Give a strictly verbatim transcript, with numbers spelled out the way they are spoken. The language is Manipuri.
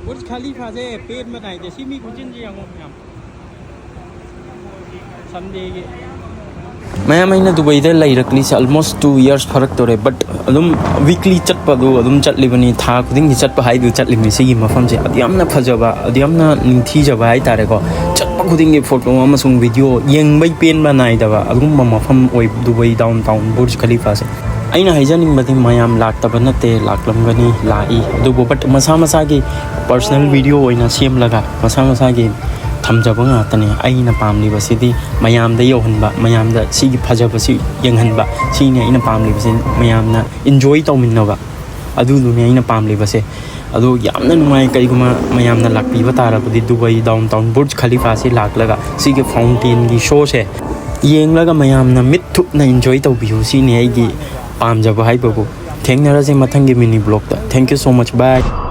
ꯕꯨꯔꯖ ꯈꯂꯤꯐꯥꯁꯦ ꯄꯦꯟꯕ ꯅꯥꯏꯗꯦ꯫ ꯁꯤ ꯃꯤ ꯈꯨꯆꯤꯟꯁꯦ ꯌꯦꯡꯉꯣ ꯃꯌꯥꯝ꯫ ꯁꯟꯗꯦꯒꯤ꯫ ꯃꯌꯥꯝ, ꯑꯩꯅ ꯗꯨꯕꯩꯗ ꯂꯩꯔꯛꯂꯤꯁꯦ almost two years ꯐꯔꯛꯇꯣꯔꯦ, but ꯑꯗꯨꯝ weekly ꯆꯠꯄꯗꯨ ꯑꯗꯨꯝ ꯆꯠꯂꯤꯕꯅꯤ, ꯊꯥ ꯈꯨꯗꯤꯡꯒꯤ ꯆꯠꯄ ꯍꯥꯏꯗꯨ ꯆꯠꯂꯤꯕꯅꯤ꯫ ꯁꯤꯒꯤ ꯃꯐꯝꯁꯦ ꯑꯗꯨ ꯌꯥꯝꯅ ꯐꯖꯕ, ꯑꯗꯨ ꯌꯥꯝꯅ ꯅꯤꯡꯊꯤꯖꯕ ꯍꯥꯏꯇꯥꯔꯦꯀꯣ꯫ ꯆꯠꯄ ꯈꯨꯗꯤꯡꯒꯤ photo ꯑꯃꯁꯨꯡ video ꯌꯦꯡꯕꯩ ꯄꯦꯟꯕ ꯅꯥꯏꯗꯕ ꯑꯗꯨꯒꯨꯝꯕ ꯃꯐꯝ ꯑꯣꯏ ꯗꯨꯕꯩ downtown ꯕꯨꯔꯖ ꯈꯂꯤꯐꯥꯁꯦ꯫ ꯑꯩꯅ ꯍꯥꯏꯖꯅꯤꯡꯕꯗꯤ ꯃꯌꯥꯝ ꯂꯥꯛꯇꯕ ꯅꯠꯇꯦ, ꯂꯥꯛꯂꯝꯒꯅꯤ, ꯂꯥꯛꯏ, ꯑꯗꯨꯕꯨ but ꯃꯁꯥ ꯃꯁꯥꯒꯤ personal video ꯑꯣꯏꯅ ꯁꯦꯝꯂꯒ ꯃꯁꯥ ꯃꯁꯥꯒꯤ ꯊꯝꯖꯕ ꯉꯥꯛꯇꯅꯦ꯫ ꯑꯩꯅ ꯄꯥꯝꯂꯤꯕꯁꯤꯗꯤ ꯃꯌꯥꯝꯗ ꯌꯧꯍꯟꯕ, ꯃꯌꯥꯝꯗ ꯁꯤꯒꯤ ꯐꯖꯕꯁꯤ ꯌꯦꯡꯍꯟꯕ, ꯁꯤꯅꯤ ꯑꯩꯅ ꯄꯥꯝꯂꯤꯕꯁꯤ꯫ ꯃꯌꯥꯝꯅ enjoy ꯇꯧꯃꯤꯟꯅꯕ, ꯑꯗꯨꯗꯨꯅꯤ ꯑꯩꯅ ꯄꯥꯝꯂꯤꯕꯁꯦ꯫ ꯑꯗꯣ ꯌꯥꯝꯅ ꯅꯨꯡꯉꯥꯏ, ꯀꯔꯤꯒꯨꯝꯕ ꯃꯌꯥꯝꯅ ꯂꯥꯛꯄꯤꯕ ꯇꯥꯔꯕꯗꯤ ꯗꯨꯕꯥꯏ downtown ꯕꯨꯔꯖ ꯈꯂꯤꯐꯥꯁꯤ ꯂꯥꯛꯂꯒ ꯁꯤꯒꯤ fountainꯒꯤ showꯁꯦ ꯌꯦꯡꯂꯒ ꯃꯌꯥꯝꯅ ꯃꯤꯠ ꯊꯨꯞꯅ enjoy ꯇꯧꯕꯤꯌꯨ, ꯁꯤꯅꯤ ꯑꯩꯒꯤ ꯄꯥꯝꯖꯕ ꯍꯥꯏꯕꯕꯨ꯫ ꯊꯦꯡꯅꯔꯁꯦ ꯃꯊꯪꯒꯤ mini vlogꯇ꯫ Thank you so much, bye꯫